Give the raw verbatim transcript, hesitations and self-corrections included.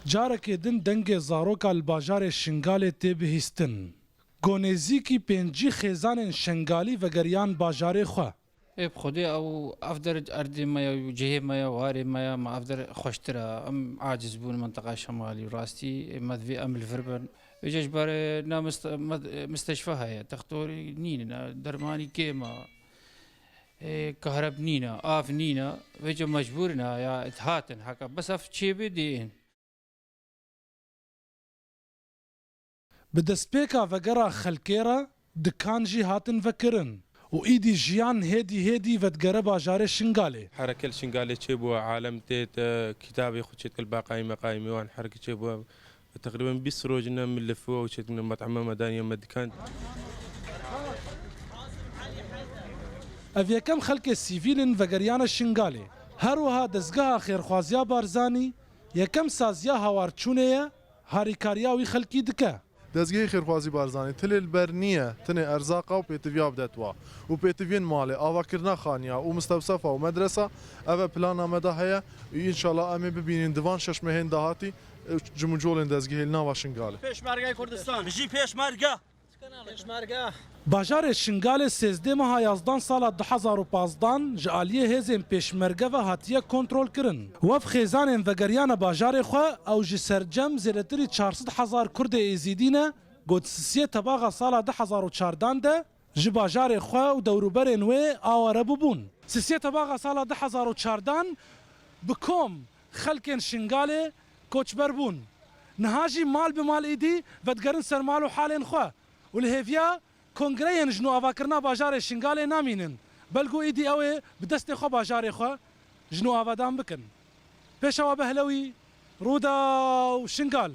Carekê din dengê zaroka li bajarê Şingalê tê bihîstin. Ku nêzîkî pêncî xêzanên Şingalî vegeriyan bajarê xwe. Ê bi Xwedê ew, ev der erdê me ye û cihê me ye, warê me ye, me ev der xweştir e. Em aciz bûn, mintiqa şemalî û rastî, ê me divê em li vir bin. Vêca ji barê na miste-, med-, misteşfa heye, textorî nîne, dermanî kêm e. Ê, kahreb nîne, av nîne, vêca mecbûr ne ya, hatin heka. Bes ev çêbê dê ên. Bi destpêka vegera xelkê re dikan jî hatin vekirin û îdî jiyan hêdî hêdî vedigere bajarê Şingalê. Hereke li Şingalê çêbûye, alem tê te kitabê xwe çêdike li baqayî meqayî mêwan hereke çêbûye. Teqrîben bîst roj ne min li fiwa û çêdikine met'eme me daniye me dikan. Ev yekem xelkê sivîl in vegeriyane Şingalê. Her wiha dezgeha xêrxwaziya Barzanî yekem saziya hawarçûnê ye, harîkariya wî xelkî dike. Dezgehê Xêrxwazî Barzanî tilê li ber niye, tinê erzaqa û pêtiviya bide twa û pêtiviyên malê, avakirina xaniya û mistewsefa û medresa, ev e plana me de heye û înşallah em ê bibînin di van şeş mehên dahatî, e, cimûcolên dezgehê li nava Şingalê. Pêşmergeyê Kurdistan. Bijî Pêşmerge! Bajarê Şingalê sêzdeh meha yazdan sala du hezar û pazdan ji aliyê hêzên pêşmerge ve hatiye kontrolkirin. Wev xêzanên vegeriyane bajarê xwe, ew ji sercem zêdetirî çar sed hezar Kurdê Êzîdî ne, got sisiyê tebaxa sala du hezar û çardan de ji bajarê xwe û dewrûberên wê aware bûbûn. Sisiyê tebaxa sala du hezar û çardan bi kom xelkên Şingalê koçber bûn. Niha jî mal bi mal îdî vedigerin ser mal û halên xwe û li hêviya kongreyên jin û avakirina bajarê Şingalê namînin. Belgo îdî ew ê bi destê xwe bajarê xwe jin û avadan bikin. Pêşewa Behlewî, Rûdaw, Şingal.